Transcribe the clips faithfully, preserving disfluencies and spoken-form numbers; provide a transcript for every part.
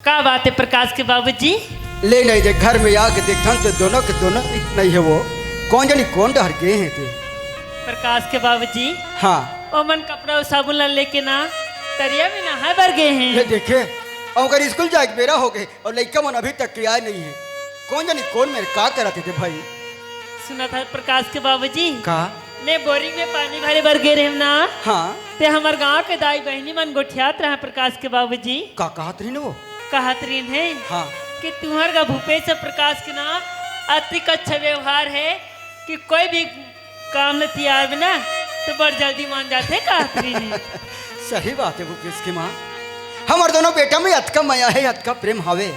का बात हे प्रकाश के बाबूजी? ले नहीं दे, घर में आके देखथन त दोनों के दोनों नहीं हे वो। कोन जनी कोन डहर गे हे ते? प्रकाश के बाबूजी, हाँ। ओमन कपड़ा अउ साबुन ला लेके ना तरिया में नहाय बर गे हे। ये देखे, अउ ओकर स्कूल जाए के बेरा हो गे अउ लइका मन अभी तक के आय नहीं हे। कोन जनी कोन मेर का करत हे ते भाई? सुनत हस प्रकाश के बाबूजी? का? मैं बोरिंग में पानी भरे बर गे रहेंव ना। हाँ। ते हमर गांव के दाई बहिनी मन गोठियात रहय प्रकाश के बाबूजी। का कहत रहिन वो? कहत रहिन हे हाँ। कि तुम्हर गा भूपेश अउ प्रकाश के ना अतिक अच्छा व्यवहार हे कि कोई भी काम ल तियारबे ना त बड़ जल्दी मान जाथे, कहत रहिन हे। सही बात हे भूपेश के माँ, हमर दोनों बेटा में अतका मया हे, अतका प्रेम हवे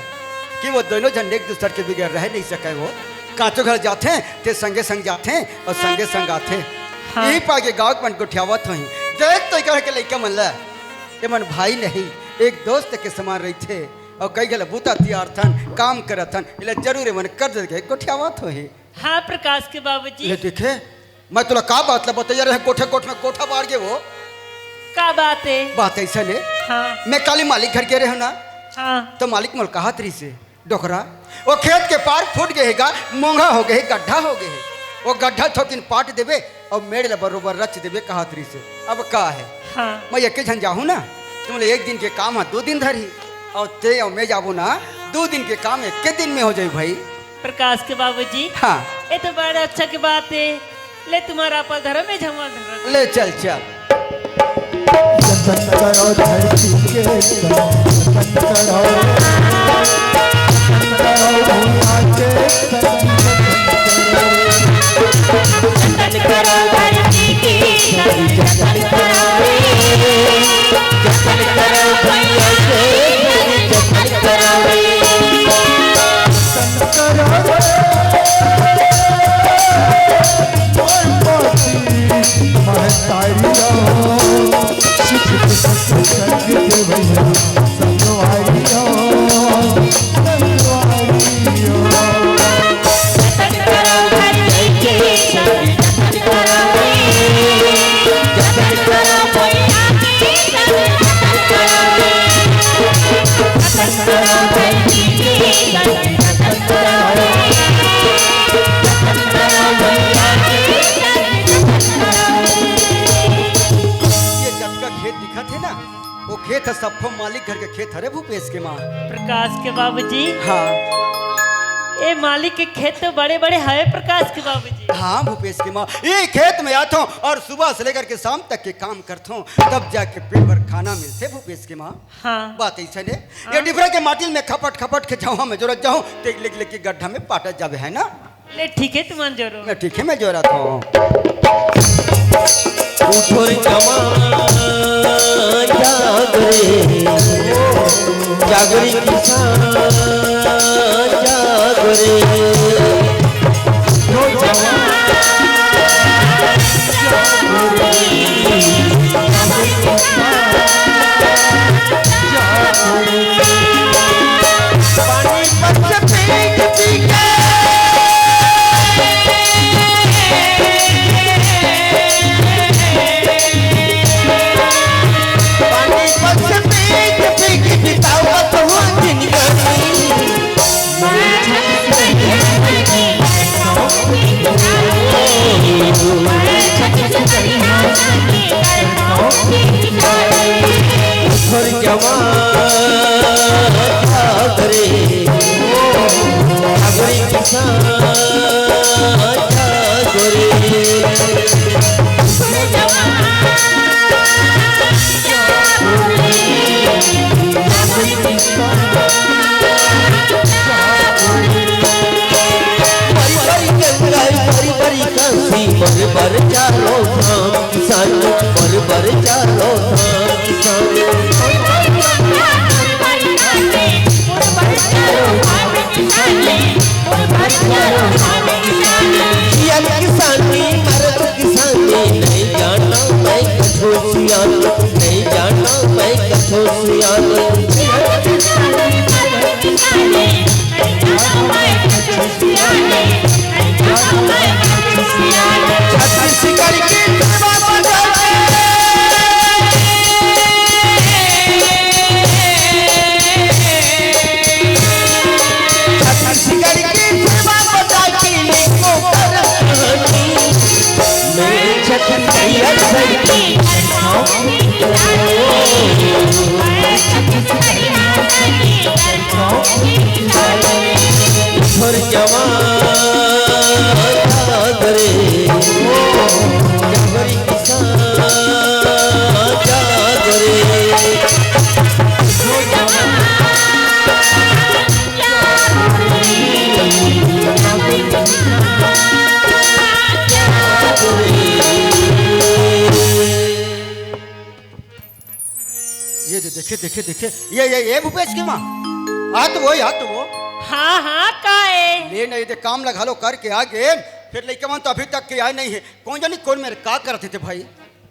कि वो दोनों झन एक दूसर के बगैर रह नहीं सकय। वो काचो घर जाथे ते संगे संग जाथे अउ संगे संग आथे। हाँ। यही पाके गाँव के मन गोठियावत होही। देख तो एकर के लइका मन ला, ये मन भाई नहीं, एक दोस्त के समान रहिथे। अउ कई घला बूता तियारथन, काम करथन, एला जरूर ये मन कर दे के गोठियावत होही। हाँ प्रकाश के बाबूजी। ले देखे, मैं तोला का बात ला बताया रहे, कोठा कोठ में कोठा बाढ़ गे वो। का बात हे? बात अइसन हे। हाँ। मैं काली मालिक घर गे रहेंव ना। हाँ। त मालिक मोला कहत रहिसे, "डोकरा, वो खेत के पार फूट गे हे गा, मोंघा हो गे हे, गड्ढा हो गे हे। वो गड्ढा थोकिन पाट देबे अउ मेड़ ला बरोबर रच देबे," कहत रहिसे। अब का हे? हाँ। मैं एके झन जाहूँ ना, त मोला एक दिन के काम ह दू दिन धरही, अउ ते अउ मैं जाबो ना, दू दिन के काम एके दिन में हो जाही भाई। प्रकाश के बाबूजी। हाँ। ये तो बड़ा अच्छा के बात हे। ले तुम्हारा आपल धरो, मैं झमवा धरो। ले चल, चल। जतन करो धरती के, जतन करो, जतन करो भूमि के, जतन करो। जतन करो धरती के, जतन करो रे, जतन करो भैया के, जतन करो रे। ये जतका खेत दिखत हे ना, वो खेत ह सब्बो मालिक घर के खेत हरे भूपेश के माँ। प्रकाश के बाबूजी। हाँ। ए मालिक के खेत तो बड़े-बड़े हवे प्रकाश के बाबूजी। हाँ भूपेश के माँ, ये खेत में आथों अउ सुबह से लेकर के शाम तक के काम करथों, तब जाके पेट भर खाना मिलथे भूपेश के माँ। हाँ। बात अइसन हे, हाँ। ये डिफरा के माटी में खपट खपट के जाहूँ, मैं जोरत जाहूँ, ते लेके लेके गड्ढा में पाटत जाबे, है ना? ले ठीक हे, तुमन जोरो। मैं ठीक हे, मैं जोरत हूँ। उठो रे जवान जाग रे, जाग रे किसान जाग रे। उठो जवान जाग रे, जाग रे किसान जाग रे। पानी पत पीक पीक पानी पत पीक पीक बितावत हूँ जिंदगी। ते देखे, देखे, ये, ये, ये भूपेश के माँ। आ तो वो, आ तो वो। हाँ, हाँ, का ए? ले नहीं, दे काम लगा लो करके आ गए, फिर लइका मन तो अभी तक के आए नहीं है। कौन जानी कौन मेरे का करते थे भाई?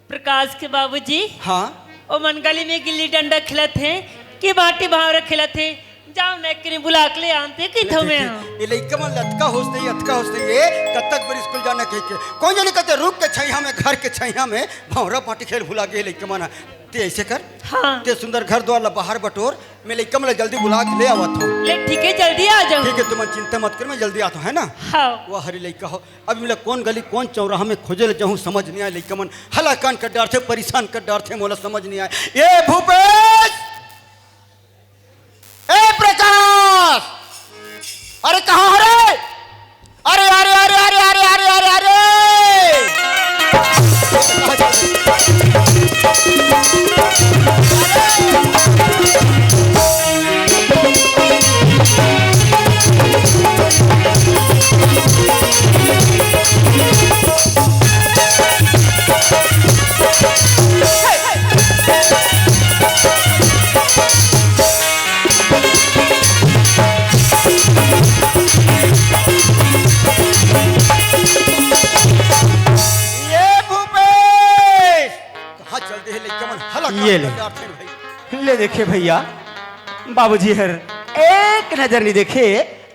प्रकाश के बाबूजी। हाँ। ओ मन गली में गिल्ली डंडा खेलत हे, कि बाटी भावरा खेलत हे, जाओ न एकरे बुला के ले आनते कि देखे, थमे हाँ। ये लइका मन लतका होस नहीं, अतका होस नहीं, ये कतक बार स्कूल जाना कह के। कौन जानी कहते रुख के छैया में, घर के छैया में, भावरा बाटी खेल भुला गए लइका मन। ते ऐसे कर, हाँ। ते सुंदर घर द्वार ला बाहर बटोर, मैं लइका मन ला जल्दी बुला के ले आवत हूँ। ले ठीक है, जल्दी आ जाओ। ठीक है, तुमन चिंता मत कर, मैं जल्दी आता हूँ, है ना? हाँ। वाह हरी लइका हो, अब मैं कौन गली कौन चौराहा में खोजे ले जाऊँ, समझ नहीं आए। लइका मन हलाकान कर डारथे, परेशान कर डारथे, मोला समझ नहीं आए। ये भूपेश, ए प्रकाश, अरे कहाँ हो रे? अरे, अरे, अरे, अरे! ये भूपेश! कहाँ चल दे हे लइका मन? हला ये ले। कर डारथे भाई। ले देखे भैया, बाबूजी हर एक नजर नहीं देखे,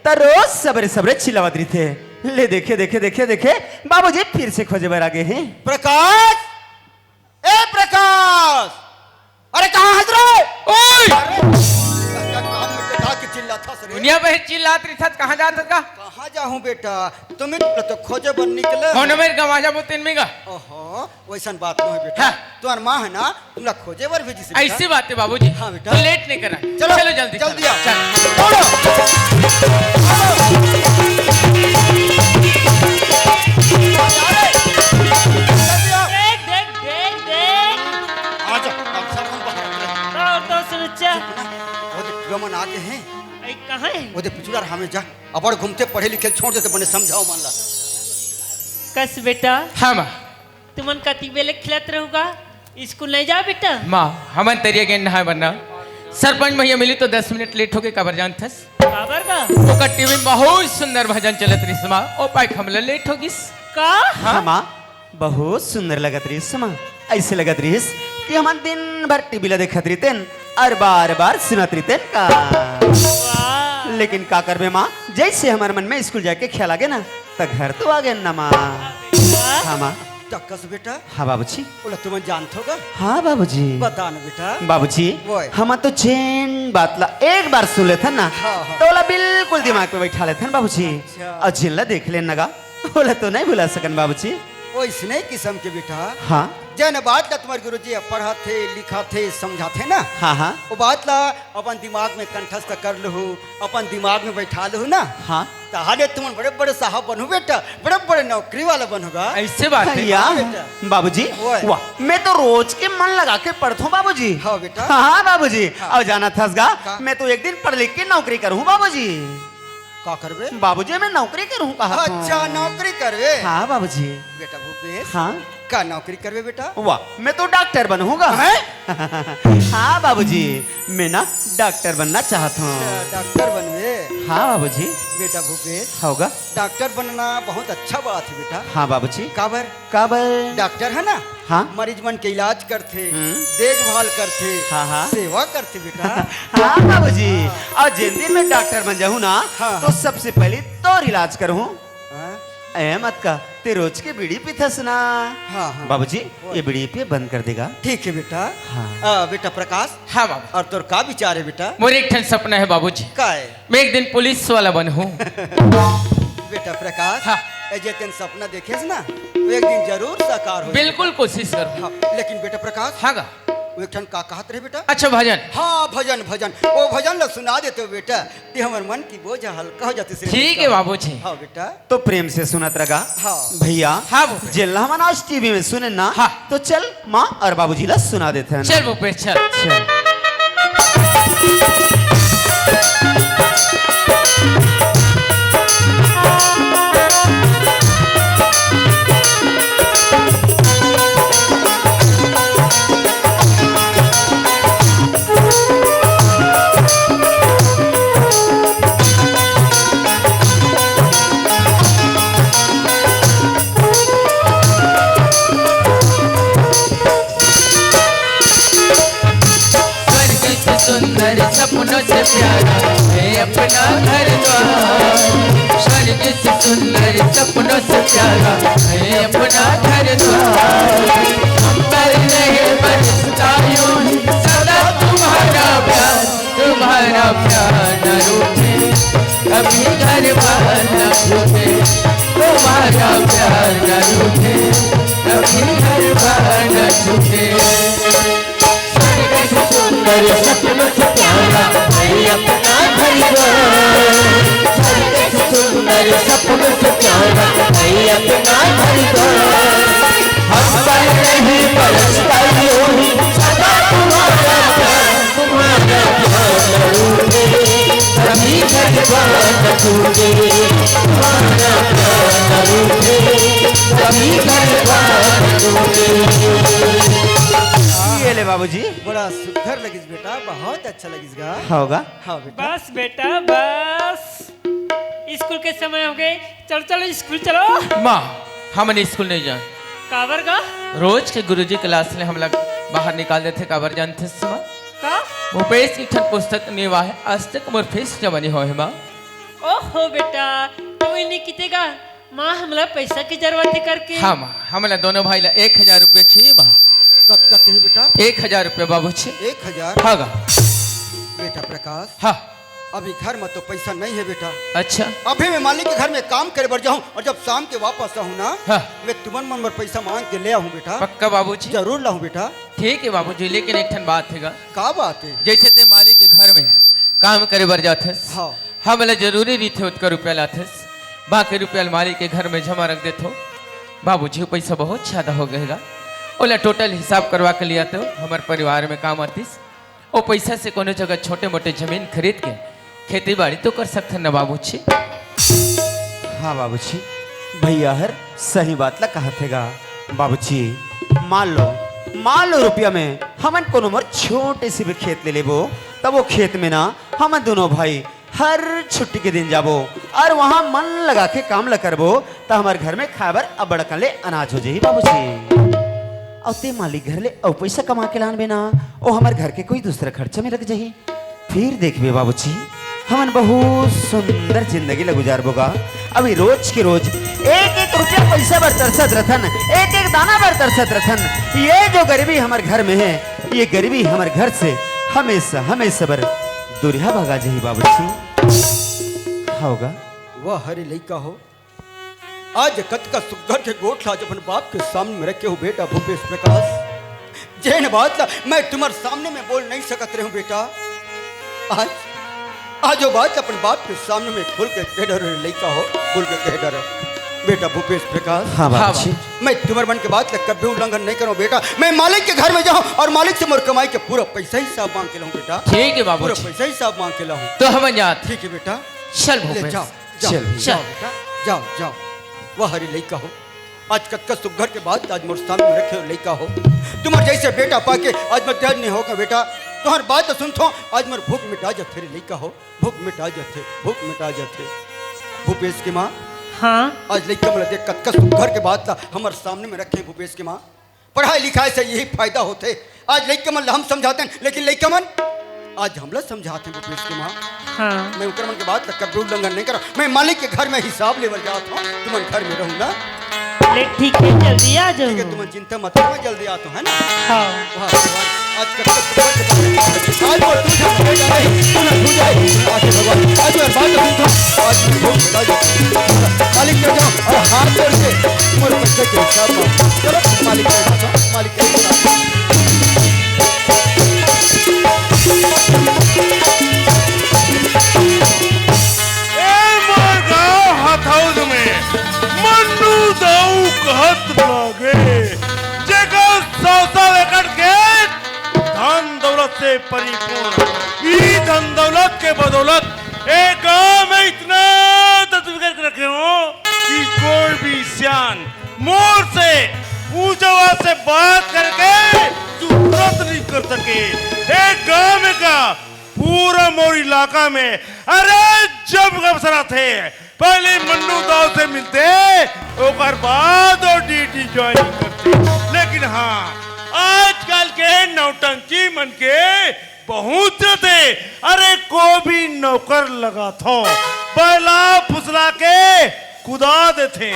त रोज सबरे सबरे चिल्लावत रहिथे। ले देखे, देखे, देखे, देखे, बाबूजी फिर से खोजे बर आ गए हैं। प्रकाश, ए प्रकाश, अरे कहाँ हस रे? ओए! अरे, लड़का कान में टिका के चिल्लाथस रे। दुनिया में चिल्लात रहिथस, कहाँ जात हस का? कहाँ जाहूँ बेटा, तुम तो खोजे बर निकले। कौन मेरे गवा जा बोतेन में गा? ओहो, वैसन बात नहीं बेटा। हाँ। तुम्हार माँ है ना, तुमला खोजे बर भेजिस बेटा। ऐसी बात है बाबूजी। हाँ बेटा। तो लेट नहीं करना। चलो, चलो जल्दी जल्दी चलो। आओ। चलो। दौड़ो। जल्दी आओ। देख, देख, देख, देख। आ जा, अब सब हम बाहर निकले। और तो सुनचा। चुप ना। वो देख, गमन आके हैं। ए, कहाँ है? वो देख, पिछुड़ा रहा में जा। अबड़ घूमते पढ़े लिखे छोड़ देते बने समझाओ मान ला। कस बेटा। हाँ माँ। तुमन कति बेले खेलत रहूगा? स्कूल नहीं जा बेटा? माँ, हमन तरिया के नहाए बर ना। सरपंच भैया मिली तो दस मिनट लेट होगे, काबर जानथस? काबर का? ओकर टीवी में बहुत सुंदर भजन चलत रहिस माँ, ओ पाए हमला लेट हो गिस। का? हाँ। हाँ माँ, बहुत सुंदर लगत रहिस माँ। ऐसे लगत रहिस कि हमन दिन भर टीवी ला देखत रहितेन और बार-बार सुनत रहितेन का। वाह। लेकिन का करबे माँ, जैसे हमर मन में स्कूल जाके ख्याल आगे ना, त घर तो आगे ना माँ। वाह। हाँ माँ। तकस बेटा। हाँ बाबूजी। ओला तुमन जानथो गा? हाँ बाबूजी। बता ना बेटा। बाबूजी, ओए। हमन तो जेन बात ला एक बार सुन लेथन ना, हाँ, हाँ। तो ओला बिल्कुल दिमाग में बैठा लेथन बाबूजी। अच्छा। और जेन ला देख लेन ना गा, ओला तो नहीं भुला सकन बाबूजी। ओइसने किसम के बेटा। हाँ। जेन बात ला तुम्हार गुरुजी पढ़ाथे, लिखाथे, समझाथे ना, हाँ, हाँ। वो बात ला अपन दिमाग में कंठस्थ कर लहू, अपन दिमाग में बैठा लहू ना। हाँ। तहाले तुमन बड़े बड़े साहब बनहू बेटा, बड़े बड़े नौकरी वाला बनहू गा। ऐसे बात है। भैया, हाँ बेटा। बाबूजी, ओए। वाह, मैं तो रोज के मन लगा के पढ़थों बाबूजी। हाँ बेटा। हाँ बाबूजी, हाँ। और जानथस गा, का? मैं तो एक दिन पढ़ लिख के नौकरी करहूँ बाबूजी। का करबे? बाबूजी, मैं नौकरी करहूँ कहा। अच्छा, नौकरी करबे? हाँ बाबूजी। बेटा भूपेश। हाँ। का नौकरी करबे बेटा? वाह, मैं तो डॉक्टर बनहूँ गा। हैं? हाँ बाबूजी, मैं ना डॉक्टर बनना चाहत हूँ। अच्छा, डॉक्टर बनबे? हाँ बाबूजी। बेटा भूपेश, हाँ गा। डॉक्टर बनना बहुत अच्छा बात है बेटा। हाँ बाबूजी। काबर? काबर? डॉक्टर है ना, हाँ। मरीज मन के इलाज करथे, हम्म। देखभाल करथे, हाँ, हाँ। सेवा करथे बेटा। हाँ बाबूजी, हाँ। और जेन दिन मैं डॉक्टर बन जाहूँ ना, हाँ, तो हाँ। सबसे पहले तोर इलाज करहूँ। हाँ? ए मत का, ते रोज के बीड़ी पीथस ना। हाँ, हाँ। बाबूजी, ओए। ये बीड़ी पे बंद कर देगा। ठीक है बेटा। हाँ। आ, बेटा प्रकाश। हाँ बाबू। और तोर का विचार है बेटा? मोर एक ठन सपना है बाबूजी। का है? मैं एक दिन पुलिस वाला बनहूँ। बेटा प्रकाश। हाँ। ए जे तेन सपना देखेस ना, वो एक दिन जरूर साकार हो। बिल्कुल कोशिश करूँ। हाँ, लेकिन बेटा प्रकाश। हाँ गा। वो एक ठन का कहत रहे बेटा? अच्छा भजन। हाँ भजन, भजन। वो भजन ला सुना देते हो बेटा। ते हमर मन की बोझ हल्का हो जाती श्री ठीक है बाबूजी। हाँ बेटा। तो प्रेम से सुनत रगा। हाँ। भैया, हाँ बाबू। जेला हमन आज टीवी में सुने ना, हाँ। तो चल माँ और बाबूजी ला सुना देते हैं। चल भूपेश, चल। चल। सुंदर सपनों से प्यारा है अपना घर द्वार। अंबर नहीं बरसता यूं ही सदा तुम्हारा प्यार, तुम्हारा प्यार न रूठे, कभी घर बार न छूटे, तुम्हारा प्यार न रूठे, कभी घर बार न छूटे। स्वर्ग से सुंदर सपनों से प्यारा है अपना घर द्वार। स्वर्ग से सुंदर सपनों से प्यारा है अपना घर द्वार। हम पर नहीं बरसता यूं ही सदा तुम्हारा प्यार, तुम्हारा प्यार न रूठे, कभी घर बार न छूटे, तुम्हारा प्यार न रूठे, कभी घर बार न छूटे। ये ले बाबूजी। बड़ा सुघर लगिस बेटा, बहुत अच्छा लगिस गा। होगा। हाँ बेटा। बस बेटा बस, स्कूल के समय हो गए, चलो चलो स्कूल चलो। माँ, हमन स्कूल नहीं जान। काबर गा? रोज के गुरुजी क्लास ले हमला बाहर निकाल देथे, काबर जानथस माँ? का? भूपेश की ठन पुस्तक नेवा है, आज तक मोर फीस जमा नहीं होए हे माँ। ओहो बेटा, तू इन्हें किते गा? माँ, हमला पैसा की जरूरत है करके। हाँ माँ, हमला दोनों भाई ला एक हजार रुपये चाहिए माँ। कतका कहे बेटा? एक हजार रुपये बाबूजी। एक हजार? हाँ गा। बेटा प्रकाश, हाँ। अभी घर में तो पैसा नहीं है बेटा। अच्छा। अभी मैं मालिक के घर में काम करे बर जाहूँ और जब शाम के वापस आहूँ ना, हाँ। मैं तुमन मन बर पैसा मांग के ले आहूँ बेटा। पक्का बाबूजी? जरूर लाहूँ बेटा। ठीक है बाबूजी, लेकिन एक ठन बात है गा। का बात है? जैसे ते मालिक के घर में काम करे बर जाथस, हाँ। हमला जरूरी रहिथे ओतका रुपया लाथस, बाकी रुपया अलमारी के घर में जमा रख देथो। बाबूजी, वो पैसा बहुत ज्यादा हो गए गा, ओला टोटल हिसाब करवा के लिया तो हमर परिवार में काम आतिस। ओ पैसा से कोनो जगह छोटे मोटे जमीन खरीद के खेती बाड़ी तो कर सकथन ना बाबूजी। हाँ बाबूजी, भैया हर सही बात ला कहत हे गा। बाबूजी, मान लो, मान लो रुपया में हमन कोनो मोर छोटे से भी खेत ले लेबो, तब वो खेत में ना हमन दोनों भाई हर छुट्टी के दिन जाबो और वहाँ मन लगा के काम ल करबो, त हमर घर में खाए बर अब्बड़ अकन ले अनाज हो जाही बाबूजी। अउ ते मालिक घर ले अउ पैसा कमा के लानबे ना, ओ हमर घर के कोई दूसरा खर्चा में लग जाही। फिर देखबे बाबूजी, हमन बहुत सुंदर जिंदगी ल गुजारबो गा। अभी रोज के रोज एक एक रुपया पैसा बर तरसत रथन, एक एक दाना बर तरसत रथन। ये जो गरीबी हमर घर में है, ये गरीबी हमर घर से हमेशा, हमेशा बर दुरिहा भगा जाही बाबूजी। होगा। वाह रे लइका हो, आज कतका सुग्घर के गोठ ला आज अपन बाप के सामने में रखे हो बेटा भूपेश प्रकाश। जेन बात ला मैं तुम्हारे सामने में बोल नहीं सकत रहूं बेटा, आज, आज वो बात अपन बाप के सामने में खुल के कह डरो रे लइका हो, खुल के कह डरो। बेटा भूपेश प्रकाश, हाँ बाबूजी। मैं तुम्हारे मन के बात ला कभी उल्लंघन नहीं करूं बेटा। मैं मालिक के घर में जाऊं और मालिक से मोर कमाई के पूरा पैसा हिसाब मांग के लाऊं बेटा। ठीक है बाबूजी। पूरा पैसा हिसाब मांग के लाऊं। तो हम जात। ठीक है बेटा। चल ले भूपेश। जाओ, जाओ, चल। जाओ बेटा, जाओ, जाओ। वाह रे लइका हो, आज कतका सुग्घर के बात आज मोर सामने में रखे हो लइका हो। तुम्हार जैसे बेटा पाके आज मैं धन्य होगे बेटा। तुम्हार बात सुनथों, आज मोर भूख मिटा जाथे रे लइका हो, भूख मिटा जाथे, भूख मिटा जाथे। भूपेश के माँ, हाँ। आज लइका मन ला देख, कतका सुग्घर के बात ला हमर सामने में रखे हैं भूपेश के माँ। पढ़ाई लिखाई से यही फायदा होथे। आज लइका मन ला हम समझाथन, लेकिन लइका मन आज हमला समझाथे भूपेश के माँ। हाँ। मैं उनकर मन के बात ला कभी उल्लंघन नहीं करा। मैं मालिक के घर में हिसाब लेवल जात हूँ, तुमन घर में रहू ना। ले ठीक है, जल्दी आ जाओ। ठीक है, तुमन चिंता मत करो, मैं जल्दी आता हूँ, है ना? हाँ। वाह भगवान, आज कब तक सुबह के बाद आज वो तू जा, तू जा, तू ना, तू जा। आज भगवान, आज मैं बात सुनता हूँ, आज मैं बहुत बता देता हूँ। मालिक के जाओ और हाथ जोड़ के मोर पैसे के हिसाब मांगो। चलो, मालिक के पास जाओ, मालिक के पास। ए मोर गांव हथौद में मन्नू दाऊ कहत लागे, जेकर सौ सौ एकड़ खेत धन दौलत से परिपूर्ण। ई धन दौलत के बदौलत ए गांव में इतना तस्वीर रखे हो कि कोई भी सियान मोर से ऊंचा आवाज से बात करके जरूरत नहीं कर सके। ए गांव में का पूरा मोर इलाका में, अरे, जब अवसर आथे, पहले मन्नू दाऊ से मिलते, ओकर बाद वो ड्यूटी ज्वाइन करते। लेकिन हाँ, आजकल के नौटंकी मन के बहुत थे। अरे, को भी नौकर लगाथो, बैला फुसला के कुदा देथे।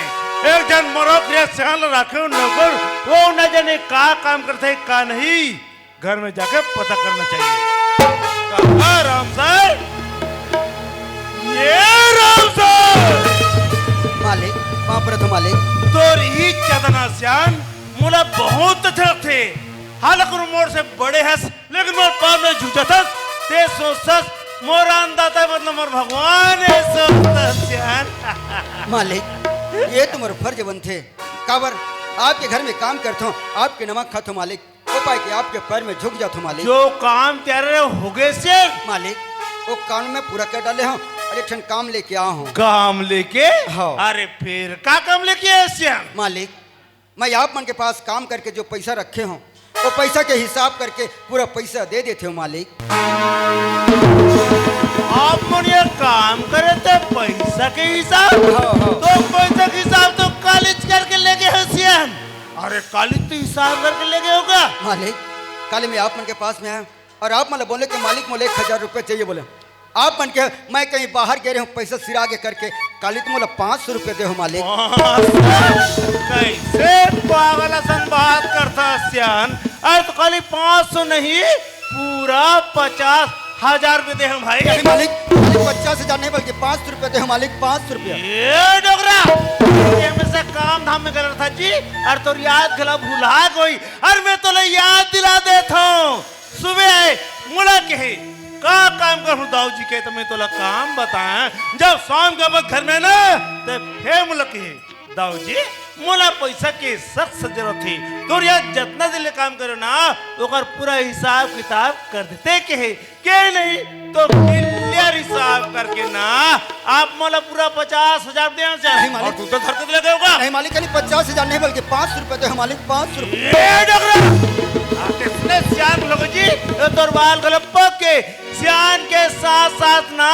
एक झन मरोकरिया सियान ल राखे हो नौकर, वो न जाने का काम करथे, का नहीं, घर में जाके पता करना चाहिए। कहाँ राम साय? ये राम साय! मालिक, माफ करत हो मालिक। तोर ही चदना सियान मोला बहुत अच्छा लगथे। हालांकि मोर से बड़े हस, लेकिन मोर पाँव में झुक जाथस, ते सोचथस, मोर अन्नदाता मतलब मोर भगवान हे, सोचथस सियान। मालिक, ये तो मोर फर्ज बनथे। काबर? आपके घर में काम करथो, आपके नमक खाथो मालिक, ओ पाय के आपके पैर में झुक जाथो मालिक। जो काम तेरे होगे सियान। मालिक, वो काम मैं पूरा कर डाले हूँ और एक ठन काम लेके आया हूँ। काम लेके? हाँ। अरे फिर का काम लेके आए सियान? मालिक, मैं आप मन के पास काम करके जो पैसा रखे हूँ, वो पैसा के हिसाब करके पूरा पैसा दे देते हो मालिक। आप मन ये काम करे थे पैसा के हिसाब? हाँ, हाँ। तो पैसा के हिसाब तो कालिज करके लेगे हो सियान। अरे कालिज तो हिसाब करके लेगे होगा। मालिक, काली मैं आप मन के पास में आया और आप मन बोले कि मालिक मोला एक हजार रुपया चाहिए बोले। आप मन के, मैं कहीं बाहर गे रहे हूँ, पैसा सिरा गे करके, काली तुम मोला पाँच सौ रुपया दे हो मालिक। पाँच सौ? कैसे पागल असन बात करथा सियान? अरे तो खाली पाँच सौ नहीं, पूरा पचास हजार रुपया दे हो भाई। नहीं मालिक, मालिक पचास हजार नहीं बल्कि पाँच सौ रुपया दे हो मालिक, पाँच सौ रुपया। ये डोकरा, ये में से काम धाम में गलत था जी, और तोर याद घला भुला गई, और मैं तोला याद दिला देता हूँ। सुबह आए, मोला कहे, का काम करहूं दाऊ जी के, तो मैं तोला काम बताएं। जब शाम के वक्त घर में ना, ते फेर मोला कहे, दाऊ जी, मोला पैसा के सख्त जरूरत हे। तोर यहाँ जतना दिन ले काम करे ना, ओकर पूरा हिसाब किताब कर देते कहे। के नहीं, तो clear हिसाब करके ना, आप मोला पूरा पचास हजार दे, सियान। नहीं, मालिक। और तू तो धरती लगे होगा। नहीं, मालिक, नहीं, पचास हजार नहीं, बल्कि पाँच सौ रुपया दे, मालिक, पाँच सौ रुपया। ए, डोकरा! आ, किसने सियान लोग जी? ये तोर बाल गले पक के, सियान के साथ साथ ना,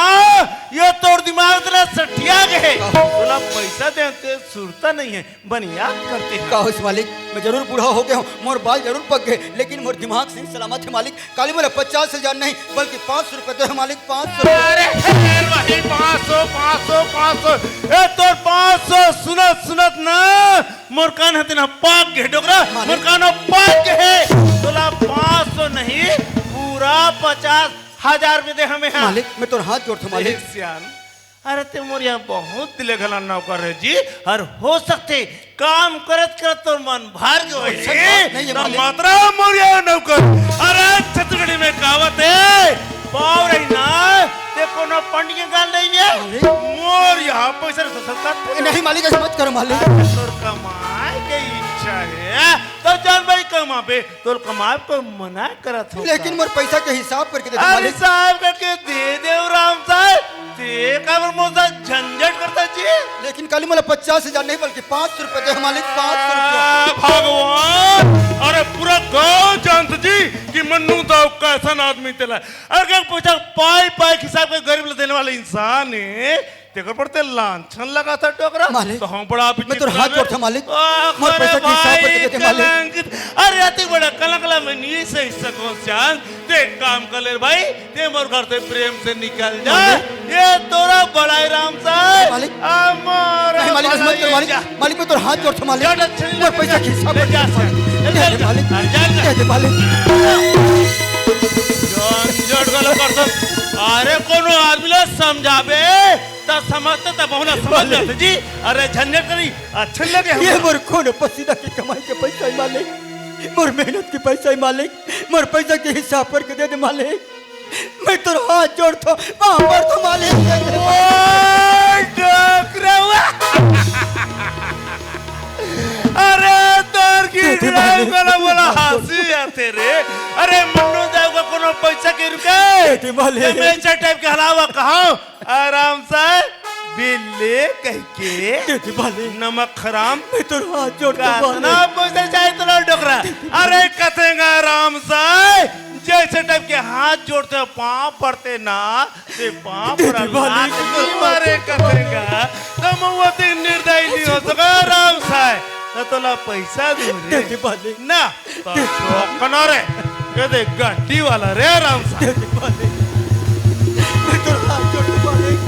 ये तोर दिमाग इतना सठिया गए। कहो। तोला पैसा दे, ते सुरता नहीं है, बनिया करते हैं। कहो इस मालिक, मैं जरूर बूढ़ा हो गया हूँ, मोर बाल जरूर पक गए, लेकिन मोर दिमाग सिंह सलामत है मालिक। काली मोला पचास हजार नहीं, बल्कि पाँच सौ रुपया दे मालिक, पाँच सौ रुपया। अरे, फिर वही पाँच सौ, पाँच सौ, पाँच सौ। ए, तोर पाँच सौ सुनत, सुनत ना, मोर कान हते ना पाक गे, डोकरा, मालिक। मोर कान पाक गे। तोला पाँच सौ नहीं, पूरा पचास हजार रुपया दे हमें, हाँ। मालिक, मैं तोर हाथ जोड़थों, मालिक। ए, सियान, अरे ते मोर यहाँ बहुत दिले घला नौकर है जी, और हो सकथे काम करत करत तोर मन भर गए होही। ऐसा बात नहीं है, तो मालिक। मात्रा मोर यहाँ नौकर। अरे छत्तीसगढ़ी में कहावत है, पाव रही ना, ते कोनो पंडित के गाल नहीं है। अरे। मोर यहाँ पैसा तो सरकार नहीं, मालिक, ऐसा मत करो, मालिक। अरे तोर कमाए के इच्छा है, तो जान भाई कमाबे, तोर कमाए को मना करत हो लेकिन का? मोर पैसा के हिसाब करके दे दे, अरे मालिक। हिसाब करके दे दे, राम साहब। ते काबर मोर साथ झंझट करता जी? लेकिन काली मोला पचास हजार नहीं, बल्कि पाँच सौ रुपया दे, मालिक, पाँच सौ रुपया। आ, भगवान, अरे पूरा गांव जानत जी कि मन्नू दाऊ कैसन आदमी तेला। अगर पैसा पाई पाई हिसाब के गरीब ला देने वाला इंसान है, तेकर पर ते लांछन लगाथा डोकरा। मालिक, तो हम बड़ा मैं तोर हाथ जोड़थों मालिक। आ, मोर अरे पैसा के हिसाब भाई, करके दे दे मालिक। कलंक, अरे अति बड़ा कलंक ला मैं नहीं सही सकों सियान। ते एक काम कर ले रे भाई, ते मोर घर से प्रेम से निकल जा। मालिक। ये तोरा बड़ाई राम साहब। मालिक। अमर नहीं मालिक, ऐसा मत कर मालिक। जा। मालिक, मैं तोर हाथ जोड़थों मालिक। जा, जा, चल, मोर जा, पैसा जा, के हिसाब ले करके जा, दे मालिक। चल, दे चल, दे मालिक। जा, जा। दे दे मालिक। झंझट गला करथस। अरे कोनो आदमी ला समझाबे, त समझते त बहुना समझ मालिक। जाते जी। अरे झंझट करी, अच्छे लगे हम। ये मोर खून पसीना के कमाई के पैसा है मालिक, मोर मेहनत के पैसा है मालिक, मोर पैसा के हिसाब करके दे दे मालिक। मैं तोर हाथ जोड़थों, पाँव पड़थों मालिक, दे दे। ओए डोकरवा। अरे तोर की दे दे मालिक। बोला बोला हंसी आथे रे। अरे मन्नू दाऊ का कोनो पैसा के रुके। दे दे मालिक। मैं ऐसा टाइप के हलावा कहाँ? आराम से बिल्ली कह के दे दे मालिक। नमक हराम। मैं तोर हाथ जोड़थों मालिक। कतना पैसा चाही तोला डोकरा? अरे कथेंगा आराम से, जैसे टाइप के हाथ जोड़ते हो, पाँव पड़ते ना, ते पाँव दे दे पर मालिक। लात नहीं मारे कथेंगा। तो मउआ ते निर्दयी नहीं हो सका आराम से। तो तोला पैसा दूं रे। दे दे मालिक। ना। तो ठोकना रे, ये देख गड्डी वाला रे राम साहब। मैं तो हाथ जोड़ के मालिक,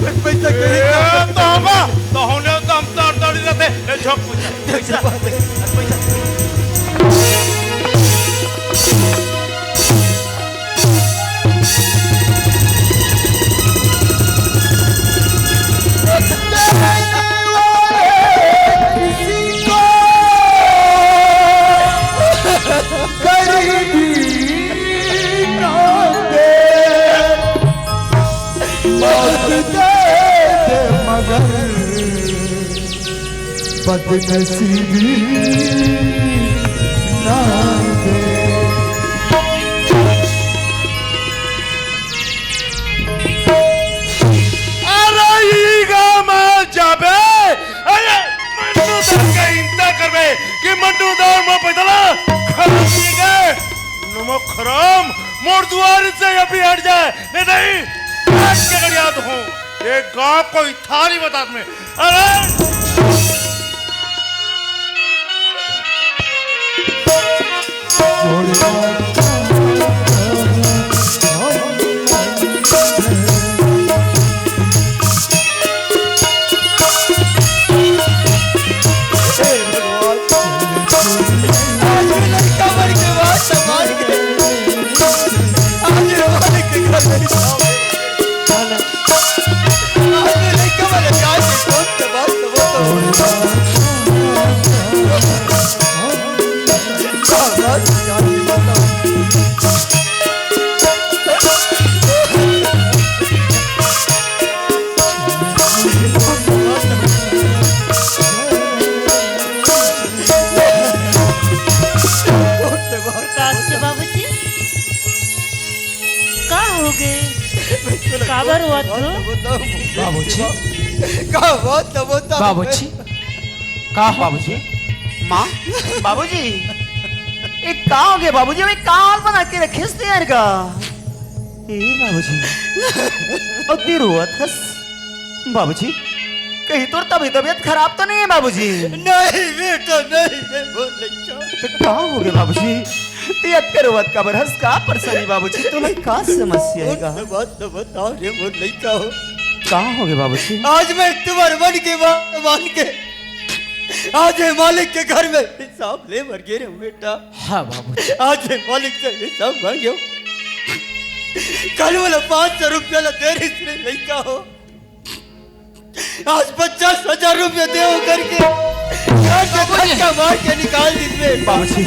मैं पैसा कहीं ए, तो होगा, तो होने मौत दे दे मगर बदनसीबी ना दे। अरे ई गाँव में जाबे, अरे मन्नू दार का इंतजार करबे कि मन्नू दार में पैदल खराब नहीं गए। नमक हराम मोर दुआर से अभी हट जाए, नहीं, नहीं, काट के गड़िया दूँ। ये गाँव को इथारी बतात में। अरे! आज ये लड़का मर के बाद समाज के, आज ये हमारे के घर में आज ये लड़का मर के आज ये कौन से बात तो वो तो प्रकाश के बाबूजी, का हो गए? काबर रोवत हो? बाबूजी। का बात है, बता। बाबूजी। का हो? बाबूजी। माँ। बाबूजी। ए, का हो गए बाबूजी? ए, का हाल बना के रखे हस तें यार का? ए बाबूजी। अउ तें रोवत हस। बाबूजी, कहीं तोर तबीयत, तबीयत खराब तो नहीं है बाबूजी? नहीं बेटा, नहीं है, बोल नहीं। तो का हो गए बाबूजी? तें अतका रोवत काबर हस? का परेशानी बाबूजी? तोला का समस्या है का? उन बात तो बताओ रे मोर लइका हो। का हो गए बाबूजी? आज मैं तुम्हारे मन की बात मान के आज ये मालिक के घर में हिसाब ले बर गे रहे हूँ बेटा। हाँ बाबूजी। आज ये मालिक से हिसाब मांगे हूँ। कल वाला पाँच सौ रुपया ला दे रही रे लइका हो। आज पचास हजार रुपया दे हो करके घर से धक्का मार के निकाल दी इसमें। बाबूजी,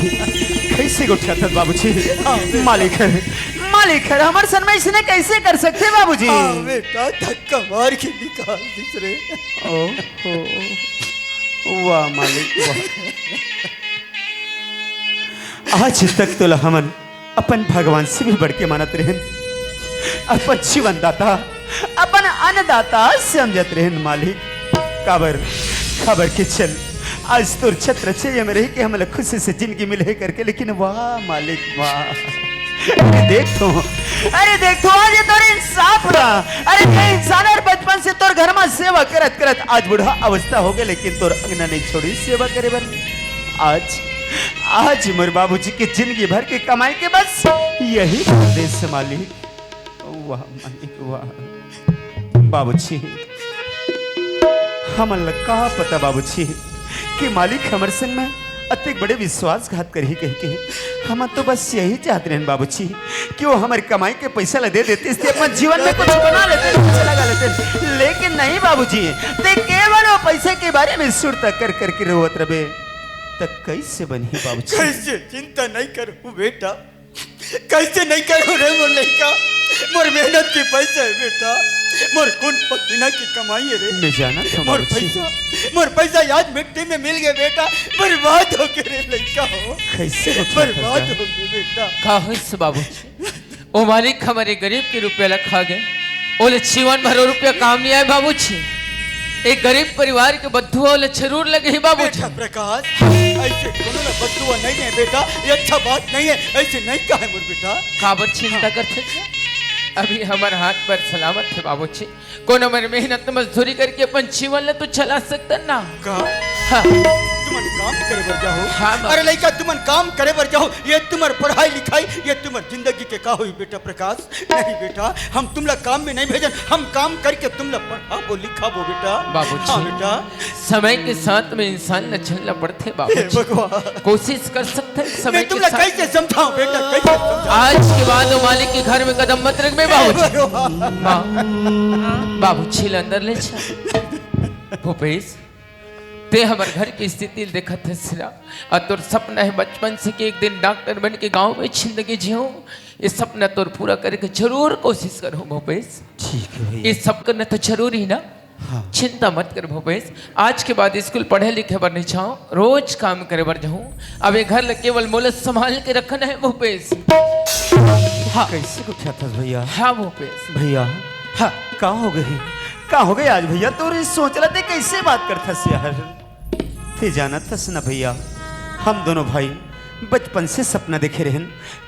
कैसे गोठियाथस बाबूजी? हाँ, बेटा। मालिक है, मालिक है, हमर सन में इसने कैसे कर सकते बाबूजी? हाँ, बेटा, धक्का मार के निकाल दी रे। ओहो, वाह मालिक, वाह। आज तक तोला हमन अपन भगवान से भी बढ़ के मानत रहेन, अपन जीवनदाता, अपन अन्नदाता समझत रहेन मालिक। काबर, काबर के चल, आज तोर छत्र छाया में रह के हमला खुशी से जिंदगी मिले करके, लेकिन वाह मालिक, वाह। अरे देख तो, अरे देख तो, आज ये तोर इंसाफ रहा। अरे तें इंसान अउ बचपन से तोर घर में सेवा करत करत आज बूढ़ा अवस्था हो गए, लेकिन तोर अंगना नहीं छोड़ी सेवा करे बर। आज, आज मोर बाबूजी के जिंदगी भर के कमाई के बस यही संदेश मालिक। वाह मालिक, वाह। बाबूजी, हमन ला का पता बाबूजी कि मालिक हमर संग में अतेक बड़े विश्वासघात करही कहिके। हमन तो बस यही चाहत रहेन बाबूजी कि वो हमर कमाई के पैसा ला दे देतिस ते अपन जीवन में कुछ बना लेते, कुछ लगा लेते। लेकिन नहीं बाबूजी, तें केवल वो पैसे के बारे में सुरता कर करके रोवत रहे। त कैसे बनही बाबूजी? कैसे चिंता नहीं करूं बेटा, कैसे नहीं करूं रे मोर लइका? मोर मेहनत के पैसा है बेटा, मोर खून पसीना की कमाई है रे। मैं जानत हूँ मोर बाबूजी। पैसा, मोर पैसा आज मिट्टी में मिल गए बेटा, बर्बाद हो गए रे लइका हो। कैसे हो गया बर्बाद हो गए बेटा। का होइस बाबूजी? ओ मालिक हमर ए गरीब के रुपया ला खा गे, ओला जीवन भर ओ रुपया काम नहीं आए बाबूजी। एक गरीब परिवार के बददुआ ओला जरूर लगही बाबूजी। बेटा प्रकाश, ऐसे कोनो ला बददुआ नहीं है बेटा, ये अच्छा बात नहीं है, ऐसे नहीं कहे मोर बेटा। काबर चिंता करथे? अभी हमर हाथ पर सलामत है बाबूजी, कोनो मेर मेहनत मजदूरी करके अपन जीवन ला तो चला सकथन ना। का? हाँ। तुमन काम करे बर जाओ। हाँ, बाबू। अरे लइका, तुमन काम करे बर जाओ, ये तुम्हार पढ़ाई लिखाई, ये तुम्हार जिंदगी के का होई बेटा प्रकाश? नहीं बेटा, हम तुमला काम में नहीं भेजन, हम काम करके तुमला पढ़ाबो लिखाबो बेटा। बाबूजी, हाँ बेटा। समय के साथ में इंसान ला चलना पड़थे बाबूजी। हे भगवान। कोशिश कर सकथन समय के साथ। मैं तुमला कैसे समझाऊं बेटा, कैसे समझाऊं? आज के बाद वो मालिक के घर में कदम मत रखबे बाबूजी। हे भगवान। बाबूजी ला अंदर ले चल। भूपेश, ते हमर घर के स्थिति ल देखत हस ना, अउ तोर सपना हे बचपन से कि एक दिन डॉक्टर बन के गांव में जिंदगी जियो। ये सपना तोर पूरा करे के जरूर कोशिश करहूं भूपेश। ठीक है भैया। ये सब करना तो जरूरी ना। हाँ। चिंता मत कर भूपेश, आज के बाद स्कूल पढ़े लिखे बर नहीं जाओ, रोज काम करे बर जाऊं। अब ये घर ल केवल मोला संभाल के रखना है भूपेश। हाँ। कैसे गोठियाथस भैया? हाँ भूपेश। भैया, हाँ। का हो गए? का हो गए आज भैया? तोर सोच ला ते कैसे बात करथस यार? ते जानत हस ना भैया, हम दोनों भाई बचपन से सपना देखे रहन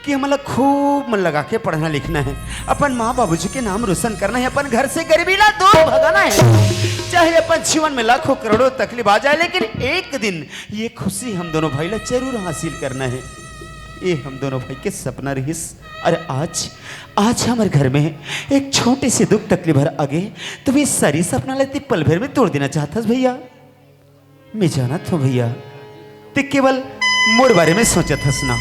कि हमला खूब मन लगा के पढ़ना लिखना है, अपन माँ बाबूजी के नाम रोशन करना है, अपन घर से गरीबी ला दूर भगाना है। चाहे अपन जीवन में लाखों करोड़ों तकलीफ आ जाए, लेकिन एक दिन ये खुशी हम दोनों भाई ला जरूर हासिल करना है। ये हम दोनों भाई के सपना रहिस। अरे आज, आज हमर घर में एक छोटे से दुख तकलीफ हर आगे, तो ये सारी सपना ला ते पल भर में तोड़ देना चाहथस भैया। मैं जानत हूँ भैया, ते केवल मोर बारे में सोचत हस ना,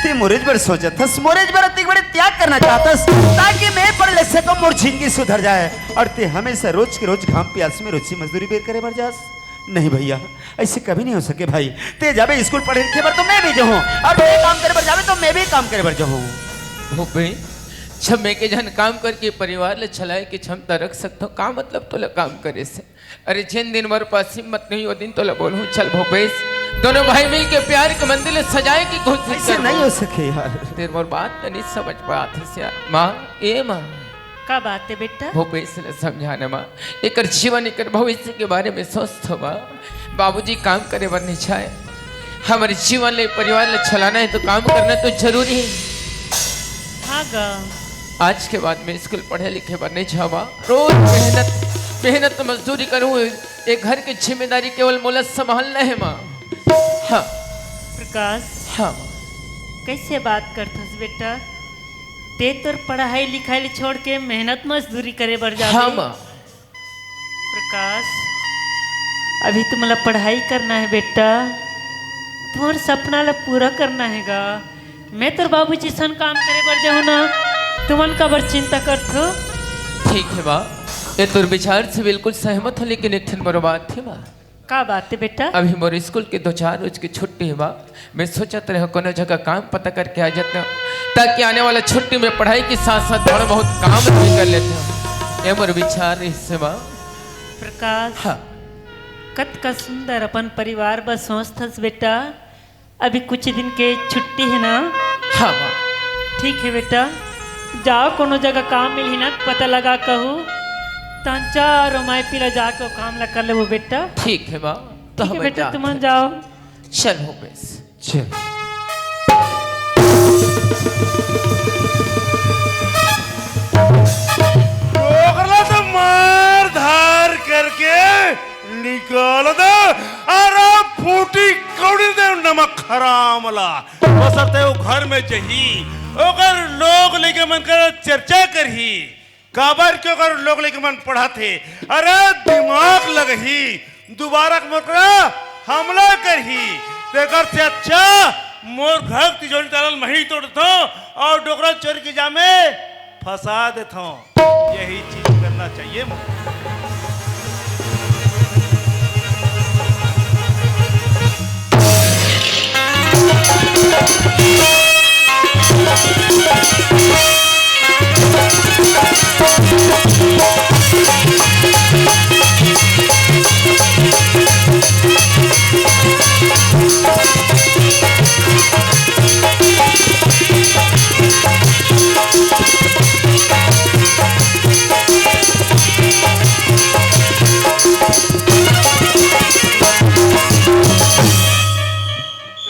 ते मोरेज बर सोचत हस, मोरेज बर अतिक बड़े त्याग करना चाहत हस, ताकि मैं पढ़ ले सकूं, मोर जिंदगी सुधर जाए। और ते हमेशा रोज के रोज घाम प्यास में रोजी मजदूरी बेर करे बर जास। नहीं भैया, ऐसे कभी नहीं हो सके भाई। ते जाबे स्कूल पढ़े लिखे बर तो मैं भी जाऊँ, और ते काम करे बर जाबे तो मैं भी काम करे बर जाऊँ। भूपेश, जब मैं के जन काम करके परिवार ले चलाए के क्षमता रख सकता हूँ, का मतलब तोला काम करे से? अरे जेन दिन मोर पास हिम्मत नहीं, वो दिन तोला बोलूं, चल भूपेश, दोनों भाई मिल के प्यार के मंदिर ले सजाए की कोशिश ऐसे कर नहीं भूपेश। हो सके यार। तेरे मोर बात तो नहीं समझ पात हस यार। माँ, ए माँ। का बात है बेटा? भूपेश ला समझाना माँ, एकर जीवन एकर भविष्य के बारे में सोच तो माँ। बाबूजी काम करे बर नहीं चाहे, हमर जीवन ले परिवार ले चलाना है तो काम करना तो जरूरी है। हाँ गा। आज के बाद मैं स्कूल पढ़े लिखे बर नहीं जावा, रोज मेहनत मेहनत मजदूरी करूँ, एक घर की जिम्मेदारी केवल मोला संभालना है माँ। हाँ। प्रकाश, हाँ माँ। कैसे बात करथस बेटा? ते तोर पढ़ाई लिखाई ले छोड़ के मेहनत मजदूरी करे बर जाबे? हाँ माँ। प्रकाश, अभी तुमला पढ़ाई करना है बेटा, तुम्हार सपना ला पूरा करना है गा। मैं तोर बाबू जैसन काम करे बर जाऊँ ना, तुमन काबर चिंता करथो? ठीक है माँ, ये तोर विचार से बिल्कुल सहमत हो, लेकिन एक ठन मोर बात है माँ। का बात है बेटा? अभी मोर स्कूल के दो चार रोज की छुट्टी है माँ, मैं सोचत रहे कोनो जगह काम पता करके आ जाता, ताकि आने वाला छुट्टी में पढ़ाई के साथ साथ थोड़ा बहुत काम भी कर लेता। ये मोर विचार है माँ। प्रकाश, हाँ। कतका सुंदर अपन परिवार बर सोचथस बेटा। अभी कुछ दिन के छुट्टी है ना? हाँ माँ। ठीक है बेटा, जाओ कोनो जगह काम मिलही ना, पता लगा कहू, तहन चारों माई पीला जाके वो काम ला कर लेबो बेटा। ठीक है माँ, तो ठीक है हम बेटा, जाते तुमन हैं। जाओ। चल भूपेश। चल। डोकरा ला तो मार धार करके निकाल दे। अरे फूटी कौड़ी दे नमक हराम ला। बसरते वो घर में जही, ओकर लोग लइका मन कर चर्चा करही। काबर के ओकर लोग लइका मन पढ़त हे। अरे दिमाग लगही, दोबारा मोर करा हमला करही। तेकर से अच्छा मोर घर तिजोरी ताला ल मही तोड़ देथों और डोकरा चोरी के जामे फंसा देथों। यही चीज करना चाहिए मोर।